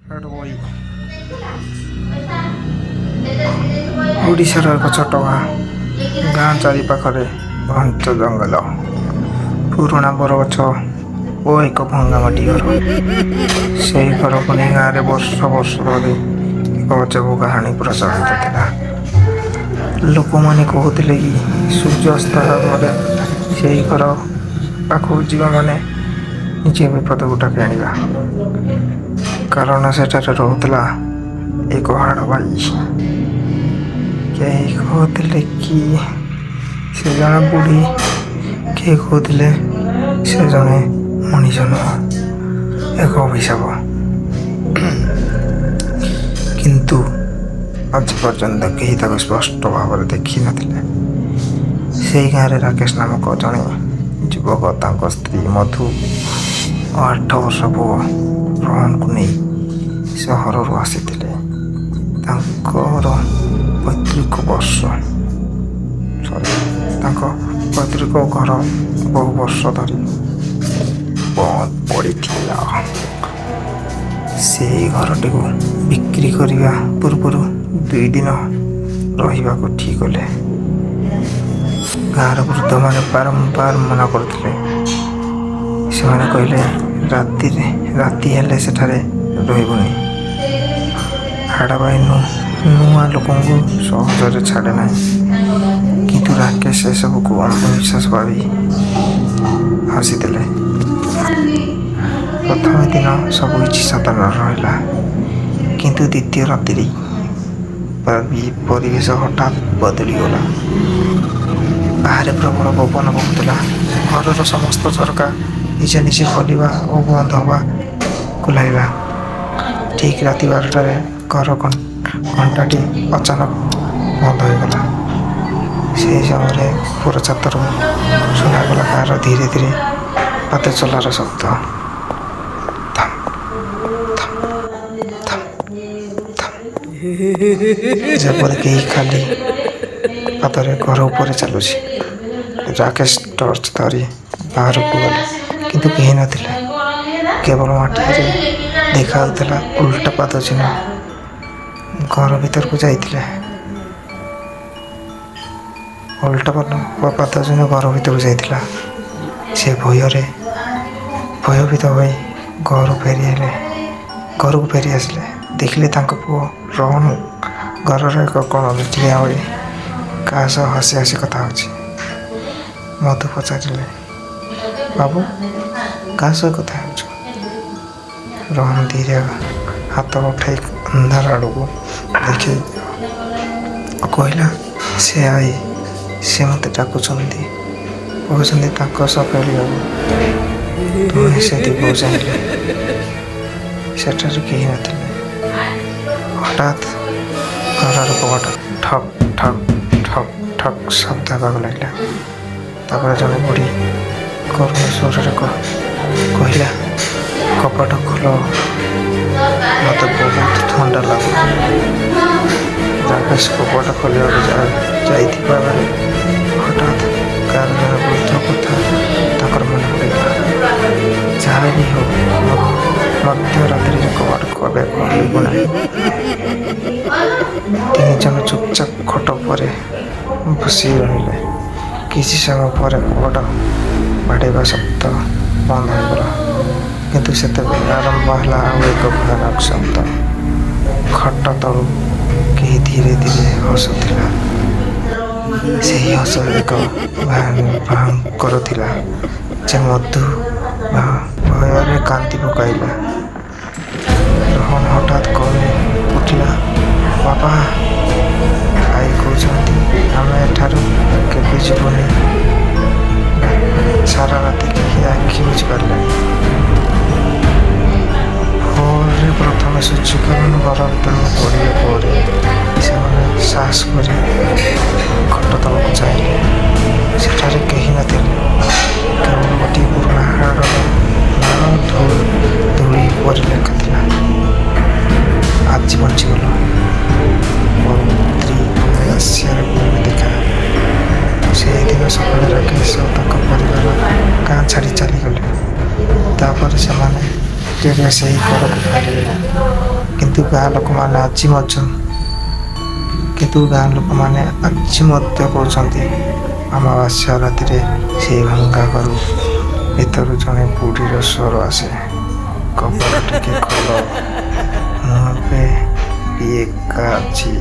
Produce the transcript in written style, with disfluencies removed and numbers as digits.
ହାଡ଼ଭାଇ। ଓଡ଼ିଶାର ଏକ ଛୋଟ ଗାଁ। ଗାଁ ଚାରିପାଖରେ ଘଞ୍ଚ ଜଙ୍ଗଲ, ପୁରୁଣା ବରଗଛ ଓ ଏକ ଭଙ୍ଗା ମାଟି ଘର। ସେହି ଘରକୁ ନେଇ ଗାଁରେ ବର୍ଷ ବର୍ଷ ଧରି ଏକ ଅଜବ କାହାଣୀ ପ୍ରଚଳିତ ଥିଲା। ଲୋକମାନେ କହୁଥିଲେ କି ସୂର୍ଯ୍ୟାସ୍ତ ହେବା ପରେ ସେହି ଘର ପାଖକୁ ଯିବା ମାନେ ନିଜେ ବିପଦକୁ ଡାକି ଆଣିବା, କାରଣ ସେଠାରେ ରହୁଥିଲା ଏକ ହାଡ଼ଭାଇ। କେହି କହୁଥିଲେ କି ସେ ଜଣେ ବୁଢ଼ୀ, କେହି କହୁଥିଲେ ସେ ଜଣେ ମଣିଷ ନୁହଁ, ଏକ ଅଭିଶାପ। କିନ୍ତୁ ଆଜି ପର୍ଯ୍ୟନ୍ତ କେହି ତାକୁ ସ୍ପଷ୍ଟ ଭାବରେ ଦେଖିନଥିଲେ। ସେହି ଗାଁରେ ରାକେଶ ନାମକ ଜଣେ ଯୁବକ ତାଙ୍କ ସ୍ତ୍ରୀ ମଧୁ ଓ 8 ବର୍ଷ ପୁଅ ରୋହନକୁ ନେଇ ସହରରୁ ଆସିଥିଲେ। ତାଙ୍କର ପୈତୃକ ବର୍ଷ ସରି ତାଙ୍କ ପୈତୃକ ଘର ବହୁ ବର୍ଷ ଧରି ବନ୍ଦ ପଡ଼ିଥିଲା। ସେହି ଘରଟିକୁ ବିକ୍ରି କରିବା ପୂର୍ବରୁ 2 ଦିନ ରହିବାକୁ ଠିକ୍ କଲେ। ଗାଁର ବୃଦ୍ଧମାନେ ବାରମ୍ବାର ମନା କରୁଥିଲେ। ସେମାନେ କହିଲେ, ରାତିରେ ରାତି ହେଲେ ସେଠାରେ ରହିବୁନି। ହାଡ଼ଭାଇ ନୂଆ ଲୋକଙ୍କୁ ସହଜରେ ଛାଡ଼େ ନାହିଁ। କିନ୍ତୁ ରାକେଶ ସେସବୁକୁ ଅନ୍ଧବିଶ୍ୱାସ ଭାବି ହସିଦେଲେ। ପ୍ରଥମ ଦିନ ସବୁକିଛି ସାଧାରଣ ରହିଲା। କିନ୍ତୁ ଦ୍ୱିତୀୟ ରାତିରେ ପରିବେଶ ହଠାତ୍ ବଦଳିଗଲା। ବାହାରେ ପ୍ରବଳ ପବନ ବହୁଥିଲା। ଘରର ସମସ୍ତ ଝରକା ନିଜେ ନିଜେ ଖୋଲିବା ଓ ବନ୍ଦ ହେବାକୁ ଲାଗିଲା। ଠିକ୍ ରାତି 12ଟାରେ ଘର ଘଣ୍ଟାଟି ଅଚାନକ ବନ୍ଦ ହୋଇଗଲା। ସେହି ସମୟରେ ଉପର ଛାତରୁ ଶୁଣାଗଲା କାହାର ଧୀରେ ଧୀରେ ପାଦ ଚଲାର ଶବ୍ଦ, ଥମ୍ ଥମ୍ ଥମ୍ ଥମ୍, ଯେପରି କେହି ଖାଲି ପାଦରେ ଘର ଉପରେ ଚାଲୁଛି। ରାକେଶ ଟର୍ଚ୍ଚ ଧରି ବାହାରକୁ ଗଲେ, କିନ୍ତୁ କେହି ନଥିଲେ। କେବଳ ମାଟିରେ ଦେଖାଯାଉଥିଲା ଉଲ୍ଟା ପାଦ ଚିହ୍ନ। ଘର ଭିତରକୁ ଯାଇଥିଲେ ଓଲଟା ପାଦ ଚିହ୍ନ ଘର ଭିତରକୁ ଯାଇଥିଲା। ସେ ଭୟରେ ଭୟଭୀତ ହୋଇ ଘରୁ ଫେରି ଘରକୁ ଫେରି ଆସିଲେ। ଦେଖିଲେ, ତାଙ୍କ ପୁଅ ରୋହନ ଘରର ଏକ କୋଣରେ ଠିଆ ହୋଇ କାହା ସହ ହସି ହସି କଥା ହେଉଛି। ମଧୁ ପଚାରିଲେ, "ବାବୁ, କାହା ସହ କଥା ହେଉଛୁ?" ରୋହନ ଧୀରେ ହାତ ଉଠାଇ ଅନ୍ଧାର ଆଡ଼କୁ ଦେଖେଇ କହିଲା, "ସେ ଆଈ, ସେ ମୋତେ ଡାକୁଛନ୍ତି, କହୁଛନ୍ତି ତାଙ୍କ ସହ ଖେଳିବାକୁ।" ଦୁହେଁ ସେ ଦିଗକୁ ଚାହିଁଲେ। ସେଠାରେ କେହି ନଥିଲେ। ହଠାତ୍ ଘରର କବାଟ ଠକ୍ ଠକ୍ ଠକ୍ ଠକ୍ ଶବ୍ଦ ହେବାକୁ ଲାଗିଲା। ତାପରେ ଜଣେ ବୁଢ଼ୀ କରୁଣ ସ୍ୱରରେ କହିଲା, "କବାଟ ଖୋଲ, ମୋତେ ବହୁତ ଥଣ୍ଡା ଲାଗୁଛି।" ରାକେଶ କବାଟ ଖୋଲିବାକୁ ଯାଇଥିବା ବେଳେ ହଠାତ୍ ଗାଁର ଜଣେ ବୃଦ୍ଧ କଥା ତାଙ୍କର ମନେ ପଡ଼ିଗଲା, "ଯାହା ବି ହଉ, ମଧ୍ୟରାତ୍ରିରେ କବାଟ କେବେ ଖୋଲିବୁ ନାହିଁ।" ତିନି ଜଣ ଚୁପଚାପ ଖଟ ଉପରେ ବସି ରହିଲେ। କିଛି ସମୟ ପରେ କବାଟ ବାଡ଼େଇବା ଶବ୍ଦ ବନ୍ଦ ହୋଇଗଲା। କିନ୍ତୁ ସେତେବେଳେ ଆରମ୍ଭ ହେଲା ଆଉ ଏକ ଭୟାନକ ଶବ୍ଦ। ଖଟ ତଳୁ କେହି ଧୀରେ ଧୀରେ ହସୁଥିଲା। ସେହି ହସ ଏକ ଭୟଙ୍କର ଥିଲା ଯେ ମଧୁ ଭୟରେ କାନ୍ଦି ପକାଇଲା। ରୋହନ ହଠାତ୍ କହି ଉଠିଲା, "ବାପା, ଆଈ କହୁଛନ୍ତି ଆମେ ଏଠାରୁ କେବେ ଯିବୁନି।" ସାରା ରାତି କେହି ଆଖି ବୁଜି ପାରିଲେନି। ଭୋରରେ ପ୍ରଥମେ ସୂର୍ଯ୍ୟକିରଣ ଘର ଭିତରକୁ ପଡ଼ିବା ପରେ ସେମାନେ ସାହସ କରି ଖଟ ତଳକୁ ଚାହିଁଲେ। ସେଠାରେ କେହି ନଥିଲେ। କେବଳ ଗୋଟିଏ ପୁରୁଣା ହାଡ଼ର ନାଳ ଧୂଳି ଉପରେ ଲେଖାଥିଲା, "ଆଜି ବଞ୍ଚିଗଲ, ବଦ୍ରି ଅମାବାସ୍ୟାରେ ପୁଣି ଦେଖାହେବ।" ସେହିଦିନ ସକାଳେ ରାକେଶ ଓ ତାଙ୍କ ପରିବାର ଗାଁ ଛାଡ଼ି ଚାଲିଗଲେ। ତାପରେ ସେମାନେ କେବେ ସେହି ଘରକୁ ଫେରିଲେନି। କିନ୍ତୁ ଗାଁ ଲୋକମାନେ ଆଜି ମଧ୍ୟ କିନ୍ତୁ ଗାଁ ଲୋକମାନେ ଆଜି ମଧ୍ୟ କହୁଛନ୍ତି, ଅମାବାସ୍ୟା ରାତିରେ ସେଇ ଭଙ୍ଗା ଘରୁ ଭିତରୁ ଜଣେ ବୁଢ଼ୀର ସ୍ୱର ଆସେ, "କବାଟ ଟିକେ ଖୋଲ, ମୁଁ ଏବେ ବି ଏକା ଅଛି।"